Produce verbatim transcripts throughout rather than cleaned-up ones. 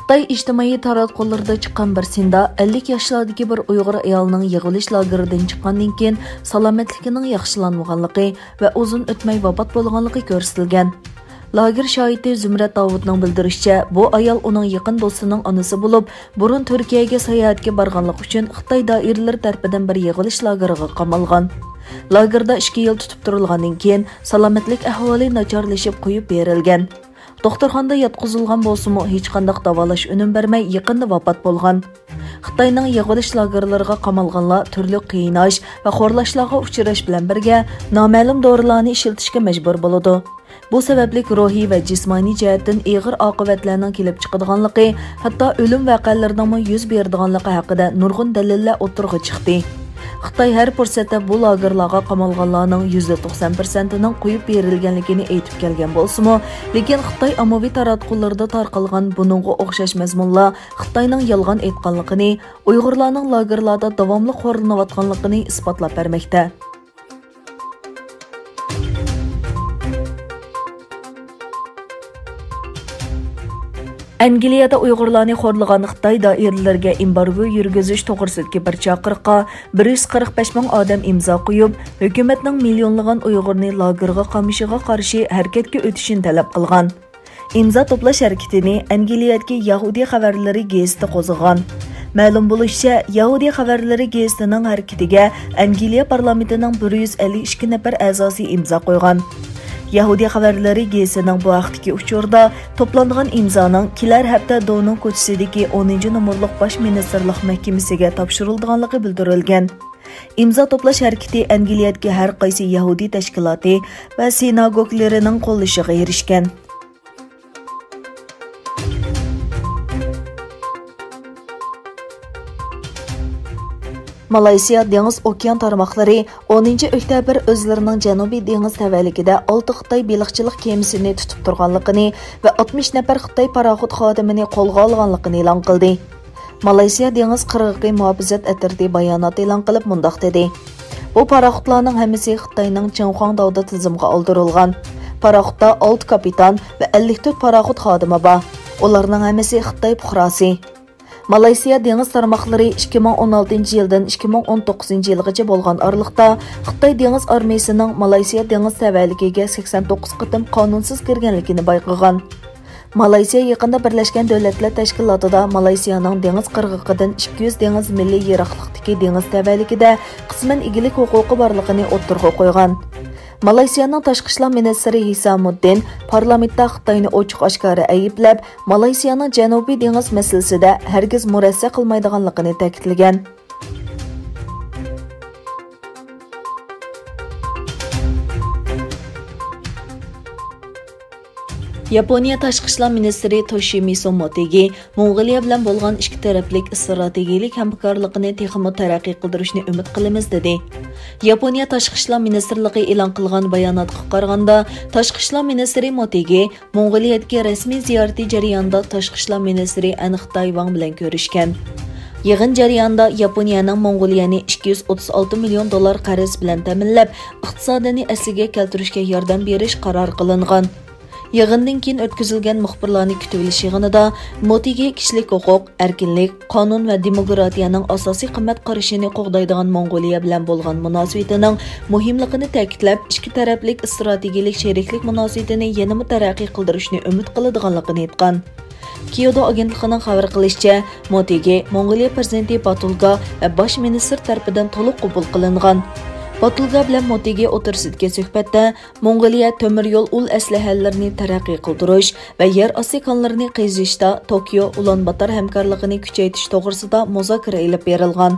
خىتاي ئىجتىمائىي تاراتقۇلىرىدا چىققان بىر سىندا ئەللىك ياشلاردىكى بىر ئۇيغۇر ئايالنىڭ يىغىۋېلىش لاگېرىدىن چىققاندىن كېيىن سالامەتلىكىنىڭ ياخشىلانمىغانلىقى ۋە ئۇزۇن ئۆتمەي ۋاپات بولغانلىقى كۆرسىتىلگەن. لاگېر شاھىتى زۇمرەت داۋۇتنىڭ بىلدۈرۈشىچە، بۇ ئايال ئۇنىڭ يېقىن دوستىنىڭ ئانىسى بولۇپ، بۇرۇن تۈركىيەگە ساياھەتكە بارغانلىقى ئۈچۈن خىتاي دائىرىلىرى تەرىپىدىن بىر يىغىۋېلىش لاگېرىغا قامالغان. لاگېردا ئىككى يىل تۇتۇپ تۇرۇلغاندىن كېيىن، سالامەتلىك ئەھۋالى ناچارلىشىپ قويۇپ بېرىلگەن. دوختۇرخانىدا ياتقۇزۇلغان بولسىمۇ، ھېچقانداق داۋالاش ئۈنۈم بەرمەي، يېقىندا ۋاپات بولغان. خىتاينىڭ يىغىۋېلىش لاگېرلىرىغا قامالغانلار تۈرلۈك قىيناش ۋە خورلاشلارغا ئۇچراش بىلەن بىرگە، نامەلۇم دورىلارنى ئىشلىتىشكە مەجبۇر بولىدۇ. بۇ سەۋەبلىك روھىي ۋە جىسمانىي جەھەتتىن ئېغىر ئاقىۋەتلەرنىڭ كېلىپ چىقىدىغانلىقى، ھەتتا ئۆلۈم ۋەقەلىرىنىڭمۇ يۈز بېرىدىغانلىقى ھەققىدە نۇرغۇن دەلىللەر ئوتتۇرىغا چىقتى. خىتاي ھەر پۇرسەتتە بۇ لاگېرلارغا قامالغانلارنىڭ يۈزدە توقسان پىرسەنتىنىڭ قويۇپ بېرىلگەنلىكىنى ئېيتىپ كەلگەن بولسىمۇ، لېكىن خىتاي ئاممىۋى تاراتقۇلىرىدا تارقالغان بۇنىڭغا ئوخشاش مەزمۇنلار خىتاينىڭ يالغان ئېيتقانلىقىنى، ئۇيغۇرلارنىڭ لاگېرلاردا داۋاملىق خورلىنىۋاتقانلىقىنى ئىسپاتلاپ بەرمەكتە. ئەنگلىيەدە ئۇيغۇرلارنى خورلىغان خىتاي دائىرىلىرىگە ئېمبارگو يۈرگۈزۈش توغرىسىدىكى بىر چاقىرىققا بىر يۈز قىرىق بەش مىڭ ئادەم ئىمزا قويۇپ، ھۆكۈمەتنىڭ مىليونلىغان ئۇيغۇرنى لاگېرغا قامىشىغا قارشى ھەرىكەتكە ئۆتۈشىنى تەلەپ قىلغان. ئىمزا توپلاش ھەرىكىتىنى ئەنگلىيەدىكى يەھۇدىي خەۋەرلىرى گېزىتى قوزغىغان. مەلۇم بولۇشىچە، يەھۇدىي خەۋەرلىرى گېزىتىنىڭ ھەرىكىتىگە ئەنگلىيە پارلامېنتىنىڭ بىر يۈز ئەللىك ئىككى نەپەر ئەزاسى ئىمزا قويغان. يەھۇدىي خەۋەرلىرى گېزىتىنىڭ بۇ ھەقتىكى ئۇچۇرىدا توپلانغان ئىمزانىڭ كېلەر ھەپتە دونىڭ كوچىسىدىكى ئونىنچى نومۇرلۇق باش مىنىستىرلىق مەھكىمىسىگە تاپشۇرۇلىدىغانلىقى بىلدۈرۈلگەن. ئىمزا توپلاش ھەرىكىتى ئەنگلىيەدىكى ھەر قايسى يەھۇدىي تەشكىلاتى ۋە سىناگوگلىرىنىڭ قوللىشىغا ئېرىشكەن. مالايسىيا دېڭىز ئوكيان تارماقلىرى ئونىنچى ئۆكتەبىر ئۆزلىرىنىڭ جەنۇبىي دېڭىز تەۋەلىكىدە ئالتە خىتاي بېلىقچىلىق كېمىسىنى تۇتۇپ تۇرغانلىقىنى ۋە ئاتمىش نەپەر خىتاي پاراخوت خادىمىنى قولغا ئالغانلىقىنى ئېلان قىلدى. مالايسىيا دېڭىز قىرغىقى مۇھاپىزەت ئەترىتى بايانات ئېلان قىلىپ مۇنداق دېدى: بۇ پاراخوتلارنىڭ ھەممىسى خىتاينىڭ چىڭخۇاڭداۋدا تىزىمغا ئالدۇرۇلغان. پاراخوتتا ئالتە كاپىتان ۋە ئەللىك تۆت پاراخوت خادىمى بار. ئۇلارنىڭ ھەممىسى خىتاي پۇقراسى. مالايسىيا دېڭىز تارماقلىرى ئىككى مىڭ ئون ئالتىنچى يىلدىن ئىككى مىڭ ئون توققۇزىنچى يىلغىچە بولغان ئارىلىقتا خىتاي دېڭىز ئارمىيىسىنىڭ مالايسىيا دېڭىز تەۋەلىكىگە سەكسەن توققۇز قېتىم قانۇنسىز كىرگەنلىكىنى بايقىغان. مالايسىيا يېقىندا بىرلەشكەن دۆلەتلەر تەشكىلاتىدا مالايسىيانىڭ دېڭىز قىرغىقىدىن ئىككى يۈز دېڭىز مىلى يىراقلىقتىكى دېڭىز تەۋەلىكىدە قىسمەن ئىگىلىك ھوقۇقى بارلىقىنى ئوتتۇرىغا قويغان. مالايسىيانىڭ تاشقى ئىشلار مىنىستىرى ھىسامۇددىن پارلامېنتتا خىتاينى ئوچۇق-ئاشكارا ئەيىبلەپ، مالايسىيانىڭ جەنۇبىي دېڭىز مەسىلىسىدە ھەرگىز مۇرەسسە قىلمايدىغانلىقىنى تەكىتلىگەن. ياپونىيە تاشقى ئىشلار مىنىستىرى توشىمىسو موتېگى موڭغۇلىيە بىلەن بولغان ئىككى تەرەپلىك ئىستراتېگىيىلىك ھەمكارلىقىنى تېخىمۇ تەرەققىي قىلدۇرۇشنى ئۈمىد قىلىمىز، دېدى. ياپونىيە تاشقى ئىشلار مىنىستىرلىقى ئېلان قىلغان باياناتقا قارىغاندا، تاشقى ئىشلار مىنىستىرى موتېگى موڭغۇلىيەدىكى رەسمىي زىيارىتى جەريانىدا تاشقى ئىشلار مىنىستىرى ئەن خىتاي ۋاڭ بىلەن كۆرۈشكەن. يىغىن جەريانىدا ياپونىيەنىڭ موڭغۇلىيەنى ئىككى يۈز ئوتتۇز ئالتە مىليون دوللار قەرز بىلەن تەمىنلەپ، ئىقتىسادىنى ئەسلىگە كەلتۈرۈشكە ياردەم بېرىش قارار قىلىنغان. يىغىندىن كېيىن ئۆتكۈزۈلگەن مۇخبىرلارنى كۈتۈۋېلىش يىغىنىدا موتېگى كىشىلىك ھوقۇق، ئەركىنلىك، قانۇن ۋە دېموكراتىيەنىڭ ئاساسىي قىممەت قارىشىنى قوغدايدىغان موڭغۇلىيە بىلەن بولغان مۇناسىۋىتىنىڭ مۇھىملىقىنى تەكىتلەپ، ئىككى تەرەپلىك ئىستراتېگىيىلىك شېرىكلىك مۇناسىۋىتىنى يەنىمۇ تەرەققىي قىلدۇرۇشنى ئۈمىد قىلىدىغانلىقىنى ئېيتقان. كيودو ئاگېنتلىقىنىڭ خەۋەر قىلىشىچە، موتېگى موڭغۇلىيە پىرېزىدېنتى باتۇلگا ۋە باش مىنىستىر تەرىپىدىن تولۇق قوبۇل قىلىنغان. باتۇلگا بىلەن موتېگى ئوتتۇرىسىدىكى سۆھبەتتە موڭغۇلىيە تۆمۈر يول ئۇل ئەسلىھەلىرىنى تەرەققىي قىلدۇرۇش ۋە يەر ئاستى كانلىرىنى قېزىشتا توكيو ئۇلان باتار ھەمكارلىقىنى كۈچەيتىش توغرىسىدا مۇزاكىرە ئېلىپ بېرىلغان.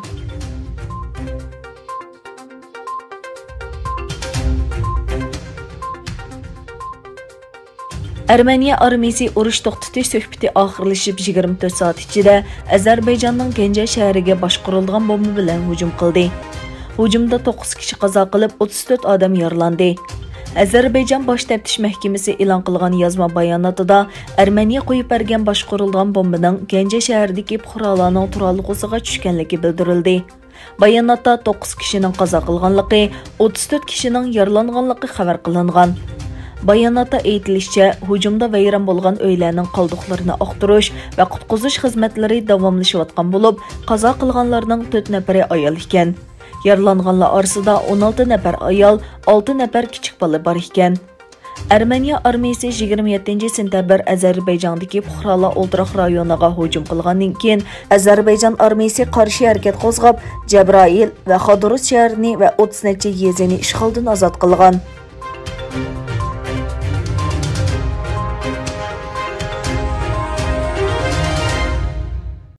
ئەرمېنىيە ئارمىيىسى ئۇرۇش توختىتىش سۆھبىتى ئاخىرلىشىپ يىگىرمە تۆت سائەت ئىچىدە ئەزەربەيجاننىڭ گەنجە شەھىرىگە باشقۇرۇلىدىغان بومبا بىلەن ھۇجۇم قىلدى. ھۇجۇمدا توققۇز كىشى قازا قىلىپ، ئوتتۇز تۆت ئادەم يارىلاندى. ئەزەربەيجان باش تەپتىش مەھكىمىسى ئېلان قىلغان يازما باياناتىدا ئەرمېنىيە قويۇپ بەرگەن باشقۇرۇلىدىغان بومبىنىڭ گەنجە شەھىرىدىكى پۇقرالارنىڭ تۇرالغۇسىغا چۈشكەنلىكى بىلدۈرۈلدى. باياناتتا توققۇز كىشىنىڭ قازا قىلغانلىقى، ئوتتۇز تۆت كىشىنىڭ يارىلانغانلىقى خەۋەر قىلىنغان. باياناتتا ئېيتىلىشىچە، ھۇجۇمدا ۋەيران بولغان ئۆيلەرنىڭ قالدۇقلىرىنى ئاختۇرۇش ۋە قۇتقۇزۇش خىزمەتلىرى داۋاملىشىۋاتقان بولۇپ، قازا قىلغانلارنىڭ تۆت نەپىرى ئايال ئىكەن. يارىلانغانلار ئارىسىدا ئون ئالتە نەپەر ئايال، ئالتە نەپەر كىچىك بالا بار ئىكەن. ئەرمېنىيە ئارمىيىسى يىگىرمە يەتتىنچى سېنتەبىر ئەزەربەيجاندىكى پۇقرالار ئولتۇراق رايونىغا ھۇجۇم قىلغاندىن كېيىن، ئەزەربەيجان ئارمىيىسى قارشى ھەرىكەت قوزغاپ، جەبرائىل ۋە خادۇرۇت شەھىرىنى ۋە ئوتتۇز نەچچە يېزىنى ئىشغالدىن ئازاد قىلغان.